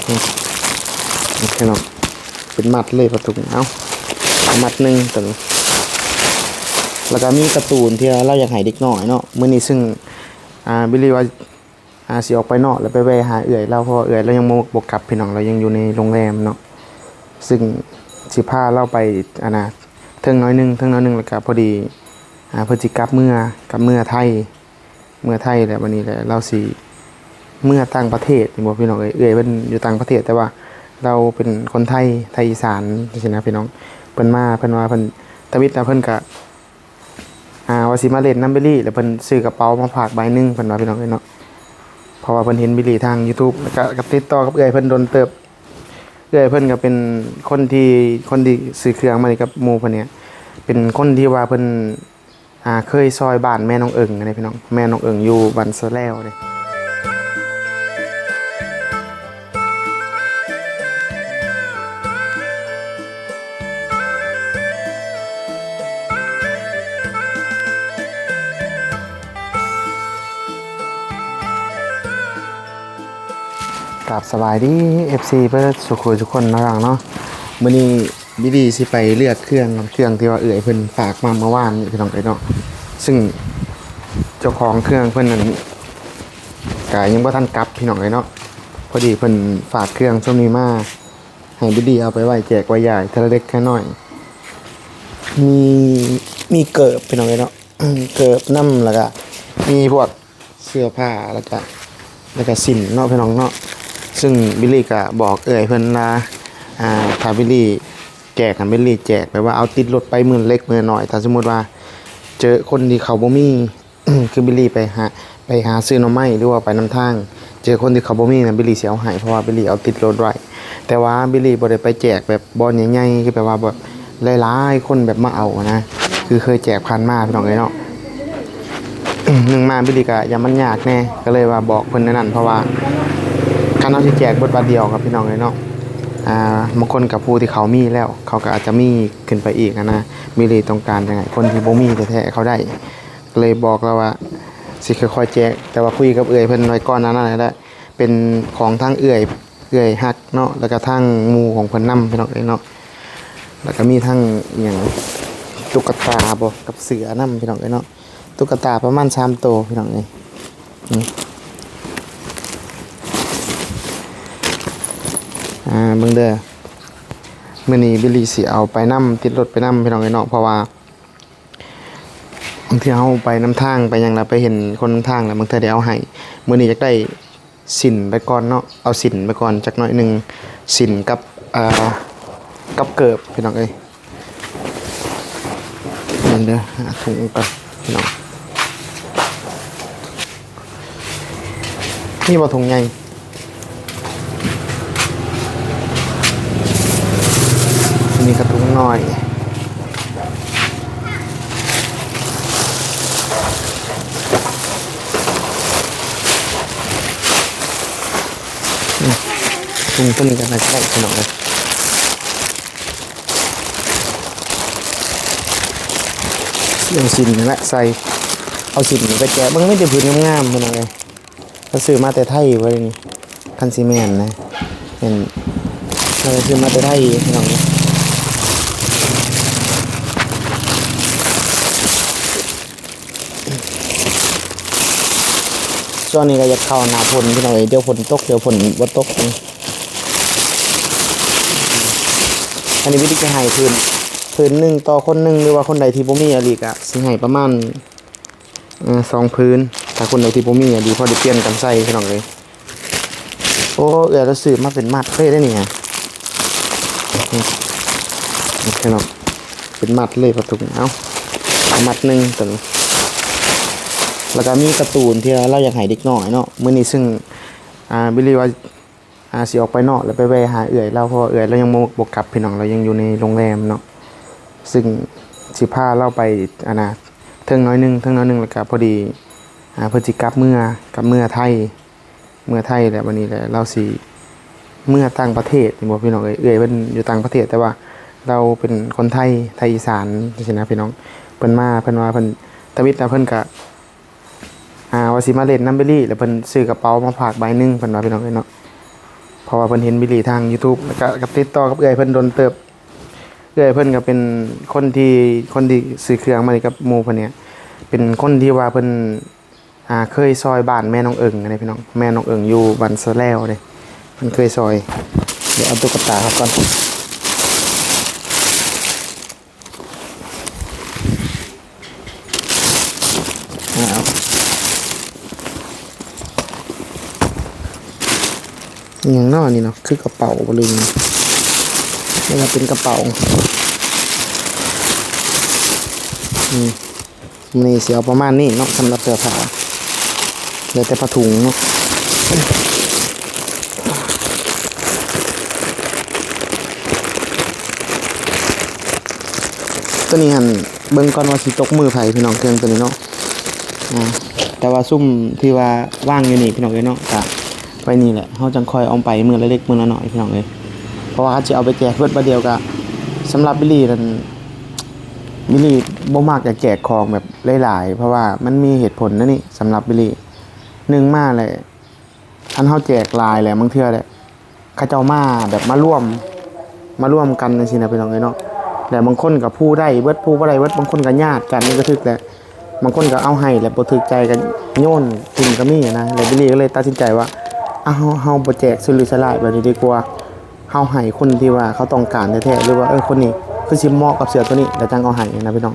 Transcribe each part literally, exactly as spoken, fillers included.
นี่ นี่พี่น้อง เป็นมัดเลยผ้าถุง เอ้า เอามัดหนึ่งตัวนี้ แล้วก็มีการ์ตูนที่เราอยากให้เด็กน้อยเนาะ มื้อนี้ซึ่ง อ่า บิลลี่ว่า อ่า สิออกไปนอก แล้วไปแวะหาเอื้อยเรา เพราะว่าเอื้อยเรายังบ่ บ่กลับพี่น้อง เรายังอยู่ในโรงแรมเนาะ ซึ่งสิพาเราไป อันน่ะ เทิงน้อยหนึ่ง เทิงน้อยหนึ่ง แล้วก็พอดี อ่า เพิ่นสิกลับเมือ กลับเมือไทย เมือไทยแล้ว บัดนี้แหละ เราสิเมือต่างประเทศ เห็นบ่พี่น้องเอ้ย เอื้อยเพิ่นอยู่ต่างประเทศ แต่ว่าเราเป็นคนไทย ไทยอีสานจังซี้นะพี่น้อง เพิ่นมา เพิ่นว่าเพิ่น ทวิตนะ เพิ่นก็ อ่า ว่าสิมาเล่นนำบิลลี่ แล้วเพิ่นซื้อกระเป๋ามาฝากใบหนึ่ง เพิ่นว่าพี่น้องเอ้ยเนาะ เพราะว่าเพิ่นเห็นบิลลี่ทางยูทูบ แล้วก็ ก็ติดต่อกับเอื้อยเพิ่นโดนเติบ เอื้อยเพิ่นก็เป็นคนที่ คนที่ซื้อเครื่องมาให้กับหมู่เพิ่นเนี่ย เป็นคนที่ว่าเพิ่น อ่า เคยซอยบ้านแม่น้องเอิงเด้พี่น้อง แม่น้องเอิงอยู่บ้านสะแลวเด้ ครับ สบายดี เอฟซี เบิดสุขุทุกคนเนาะ มื้อนี้บิลลี่สิไปเลือกเครื่อง เครื่องที่ว่าเอื้อยเพิ่นฝากมาเมื่อวานนี้พี่น้องเอ้ยเนาะ ซึ่งเจ้าของเครื่องเพิ่นนั้นก็ยังบ่ทันกลับพี่น้องเอ้ยเนาะ พอดีเพิ่นฝากเครื่องช่วงนี้มา ให้บิลลี่เอาไปไว้แจกไว้ยายเทื่อละเล็กเทื่อน้อย มี มีเกิบพี่น้องเอ้ยเนาะ เกิบนำ แล้วก็มีพวกเสื้อผ้า แล้วก็ แล้วก็สิ้นเนาะพี่น้องเนาะ ซึ่งบิลลี่ก็บอกเอื้อยเพิ่นว่า อ่า ถ้าบิลลี่แจก ให้บิลลี่แจกแบบว่าเอาติดรถไปมื้อเล็กมื้อน้อย ถ้าสมมุติว่าเจอคนที่เขาบ่มี คือบิลลี่ไปหา ไปหาซื้อหน่อไม้ หรือว่าไปนำทาง เจอคนที่เขาบ่มีนะ บิลลี่สิเอาให้ เพราะว่าบิลลี่เอาติดรถไว้ แต่ว่าบิลลี่บ่ได้ไปแจกแบบบ่อนใหญ่ๆ คือแบบว่าแบบหลายๆ คนแบบมาเอานะ คือเคยแจกผ่านมาพี่น้องเอ้ยเนาะ หนึ่งมาบิลลี่ก็ย่านมันยากแน่ ก็เลยว่าบอกเพิ่นแนวนั้น เพราะว่าคันเฮาสิแจกเบิดบาทเดียวครับพี่น้องเอ้ยเนาะ อ่า บางคนกับผู้ที่เขามีแล้ว เขาก็อาจจะมีขึ้นไปอีกนะ บิลลี่ต้องการจั่งใด๋ คนที่บ่มีแท้ๆ เขาได้ ก็เลยบอกแล้วว่าสิค่อยๆแจก แต่ว่าคุยกับเอื้อยเพิ่นไว้ก่อนหน้านั้นแล้วแหละ เป็นของทางเอื้อย เอื้อยฮักเนาะ แล้วก็ทางหมู่ของเพิ่นนำพี่น้องเอ้ยเนาะ แล้วก็มีทั้งอิหยังตุ๊กตาบ่กับเสือนำพี่น้องเอ้ยเนาะ ตุ๊กตาประมาณสามโตพี่น้องเอ้ย อืม อ่า เบิ่งเด้อ มื้อนี้บิลลี่สิเอาไปนำ ติดรถไปนำพี่น้องเอ้ยเนาะ เพราะว่า บางเทื่อเฮาไปนำทางไปหยังแล้วไปเห็นคนนำทางแล้ว บางเทื่อได้เอาให้ มื้อนี้อยากได้สิ้นไปก่อนเนาะ เอาสิ้นไปก่อนจักหน่อยหนึ่ง สิ้นกับ อ่า กับเกิบพี่น้องเอ้ย นั่นเด้อ หาถุงก่อนพี่น้อง มีบ่ถุงใหญ่ มีกระถุงน้อย อืม ถุงตัวนี้ก็น่าจะได้พี่น้องเอ้ย เอาสิ้นนี่แหละใส่ เอาสิ้นนี่ไปแจก เบิ่งมีแต่ผืนงามๆพี่น้องเอ้ย เขาซื้อมาแต่ไทยเว้ยนี่ คันสิแม่นนะ เห็น เขาซื้อมาแต่ไทยพี่น้อง ช่วงนี้ก็อยากเข้าหน้าฝนพี่น้องเอ้ย เดี๋ยวฝนตก เดี๋ยวฝนบ่ตก อันนี้บิลลี่จะให้ผืน ผืนหนึ่งต่อคนหนึ่ง หรือว่าคนใดที่บ่มีอีหลีก็สิให้ประมาณ เอ่อ สองผืน ถ้าคนใดที่บ่มีอีหลี พอได้เปลี่ยนกันใส่พี่น้องเอ้ย โอ้ เอื้อยเราซื้อมาเป็นมัดเลยเด้อนี่ นี่พี่น้อง เป็นมัดเลยผ้าถุง เอ้า เอามัดหนึ่งตัวนี้ แล้วก็มีการ์ตูนที่เราอยากให้เด็กน้อยเนาะ มื้อนี้ซึ่ง อ่า บิลลี่ว่า อ่า สิออกไปนอก แล้วไปแวะหาเอื้อยเรา เพราะว่าเอื้อยเรายังบ่ บ่กลับพี่น้อง เรายังอยู่ในโรงแรมเนาะ ซึ่งสิพาเราไป อันน่ะ เทิงน้อยหนึ่ง เทิงน้อยหนึ่ง แล้วก็พอดี อ่า เพิ่นสิกลับเมือ กลับเมือไทย เมือไทยแล้ว บัดนี้แหละ เราสิเมือต่างประเทศ เห็นบ่พี่น้องเอ้ย เอื้อยเพิ่นอยู่ต่างประเทศ แต่ว่าเราเป็นคนไทย ไทยอีสานจังซี้นะพี่น้อง เพิ่นมา เพิ่นว่าเพิ่น ทวิตนะ เพิ่นก็ อ่า ว่าสิมาเล่นนำบิลลี่ แล้วเพิ่นซื้อกระเป๋ามาฝากใบหนึ่ง เพิ่นว่าพี่น้องเอ้ยเนาะ เพราะว่าเพิ่นเห็นบิลลี่ทาง YouTube แล้วก็ก็ติดต่อกับเอื้อยเพิ่นโดนเติบ เอื้อยเพิ่นก็เป็นคนที่ คนที่ซื้อเครื่องมานี่กับหมู่เพิ่นเนี่ย เป็นคนที่ว่าเพิ่น อ่า เคยซอยบ้านแม่น้องเอิงนะพี่น้อง แม่น้องเอิงอยู่บ้านสะแลวเด้ เพิ่นเคยซอย เดี๋ยวเอาตุ๊กตาเขาก่อน อ้าว อหย่างน้อนี่เนาะ คือกระเป๋าบ่ลืม นี่ก็เป็นกระเป๋า อืม นี่สิเอาประมาณนี้เนาะ สำหรับเสื้อผ้า เหลือแต่ผ้าถุงเนาะ ตัวนี้หั่น เบิ่งก่อนว่าสิตกมือไผพี่น้อง เครื่องตัวนี้เนาะ อ่า แต่ว่าซุมที่ว่าวางอยู่นี่พี่น้องเอ้ยเนาะ ก็ไว้นี่แหละ เฮาจั่งค่อยเอาไปมื้อละเล็กมื้อละน้อยพี่น้องเอ้ย เพราะว่าคันสิเอาไปแจกเบิดบาดเดียวก็ สำหรับบิลลี่นั่น บิลลี่บ่มักจะแจกของแบบหลายๆ เพราะว่ามันมีเหตุผลนะนี่ สำหรับบิลลี่ หนึ่งมาแหละ อันเฮาแจกหลายแหละ บางเทื่อแหละ เขาเจ้ามาแบบมาร่วม มาร่วมกันจั่งซี้นะพี่น้องเอ้ยเนาะ แล้วบางคนก็ผู้ได้เบิด ผู้บ่ได้เบิด บางคนก็ญาติกันนี่ก็ถืกแหละ บางคนก็เอาให้แล้วบ่ถืกใจก็โยนถิ่มก็มีนะ แล้วบิลลี่ก็เลยตัดสินใจว่า อ่ะ เฮา เฮาบ่แจกสุรุ่ยสุร่ายแบบนี้ดีกว่า เฮาให้คนที่ว่าเขาต้องการแท้ๆ หรือว่า เออ คนนี้คือสิเหมาะกับเสื้อตัวนี้ แล้วจั่งเอาให้นะพี่น้อง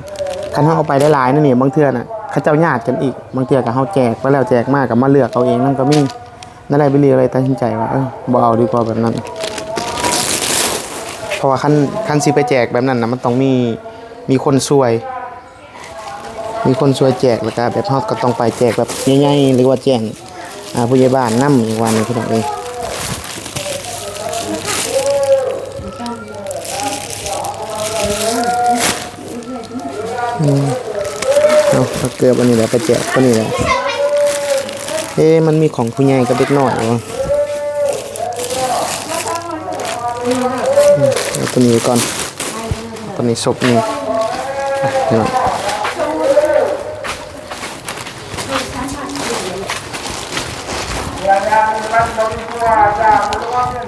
คันเฮาเอาไปหลายๆ นั่นนี่ บางเทื่อน่ะ เขาเจ้าญาติกันอีก บางเทื่อก็เฮาแจกไปแล้วแจกมาก็มาเลือกเอาเองนำก็มี นั่นแหละบิลลี่ก็เลยตัดสินใจว่า เออ บ่เอาดีกว่าแบบนั้น เพราะว่าคัน คันสิไปแจกแบบนั้นน่ะ มันต้องมี มีคนช่วย มีคนช่วยแจก แล้วก็แบบเฮาก็ต้องไปแจกแบบใหญ่ๆ หรือว่าแจ้ง อ่า ผู้ใหญ่บ้านนำ อีกวันหนึ่งพี่น้องเอ้ย อืม เอา เอาเกือบอันนี้แหละ ไปแจกตัวนี้แหละ เอ๊ะ มันมีของผู้ใหญ่กับเด็กน้อยเหรอวะ อืม เอาตัวนี้ก่อน ตัวนี้ศพนี่ อ่ะ พี่น้อง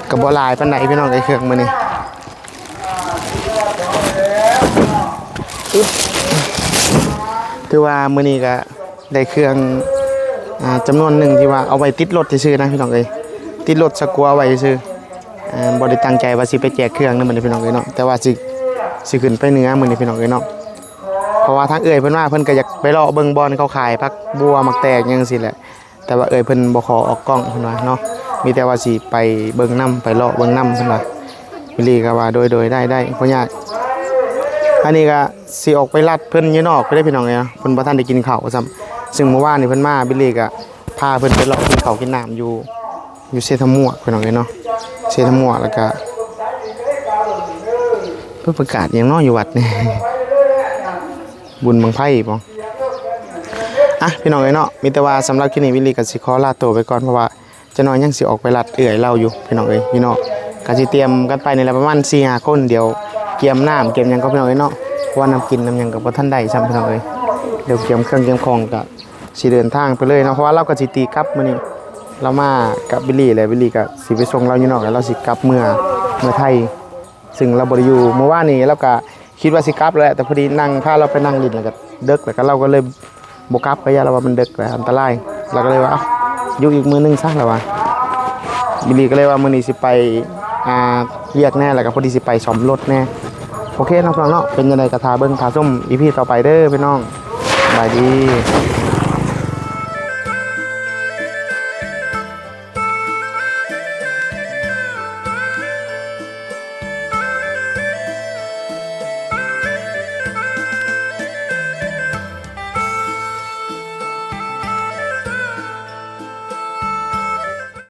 ก็บ่หลายปานใดพี่น้อง ไอ้เครื่องมื้อนี้ อึ๊บ ถือว่ามื้อนี้ก็ได้เครื่อง อ่า จำนวนหนึ่งที่ว่าเอาไว้ติดรถซื่อๆนะพี่น้องเอ้ย ติดรถสะกัวไว้ซื่อ อ่า บ่ได้ตั้งใจว่าสิไปแจกเครื่องนะมื้อนี้พี่น้องเอ้ยเนาะ แต่ว่าสิ สิขึ้นไปเหนือมื้อนี้พี่น้องเอ้ยเนาะ เพราะว่าทางเอื้อยเพิ่นมา เพิ่นก็อยากไปเลาะเบิ่งบ่อนเขาขายผักบัวหมากแตงหยังจั่งซี้แหละ แต่ว่าเอื้อยเพิ่นบ่ขอออกกล้องเพิ่นว่าเนาะ มีแต่ว่าสิไปเบิ่งนำ ไปเลาะเบิ่งนำเพิ่นว่า บิลลี่ก็ว่า โดย โดย ได้ ได้ บ่ยาก อันนี้ก็สิออกไปลัดเพิ่นอยู่นอกไปได้พี่น้องเอ้ยเนาะ เพิ่นบ่ทันได้กินข้าวซ้ำ ซึ่งเมื่อวานนี้เพิ่นมา บิลลี่ก็พาเพิ่นไปเลาะกินข้าวกินน้ำอยู่ อยู่เซทะมวกพี่น้องเอ้ยเนาะ เซทะมวก แล้วก็เพิ่นประกาศหยังเนาะอยู่วัดนี่ บุญบั้งไฟบ่ อ่ะ พี่น้องเอ้ยเนาะ มีแต่ว่าสำหรับคลิปนี้บิลลี่ก็สิขอลาตัวไปก่อน เพราะว่าจักหน่อยยังสิออกไปลัดเอื้อยลาวอยู่พี่น้องเอ้ย อยู่นอก ก็สิเตรียมกันไปนี่แหละประมาณสี่ห้าคน เดี๋ยวเกียมน้ำเกียมหยังก็พี่น้องเอ้ยเนาะ เพราะว่าน้ำกินน้ำหยังก็บ่ทันได้ซ้ำพี่น้องเอ้ย เดี๋ยวเกียมเครื่องเกียมของก็สิเดินทางไปเลยเนาะ เพราะว่าลาวก็สิตีกลับมื้อนี้ ลาวมากับบิลลี่แหละ บิลลี่ก็สิไปส่งลาวอยู่นอก แล้วลาวสิกลับเมือ เมือไทย ซึ่งลาวบ่ได้อยู่ เมื่อวานนี้ลาวก็คิดว่าสิกลับแล้ว แต่พอดีนั่ง พาลาวไปนั่งเล่นแล้วก็ดึก แล้วก็ลาวก็เลยบ่กลับ ก็ย้านลาวว่ามันดึกแล้วอันตราย ลาวก็เลยว่า เอ้า อยู่อีกมื้อหนึ่งซะ ลาวว่า บิลลี่ก็เลยว่ามื้อนี้สิไป อ่า เวียกแหน่ แล้วก็พอดีสิไปซ่อมรถแหน่ โอเคเนาะพี่น้องเนาะ เป็นจั่งใดก็ถ่าเบิ่งถ่าชม อีพี ต่อไปเด้อพี่น้อง สบายดี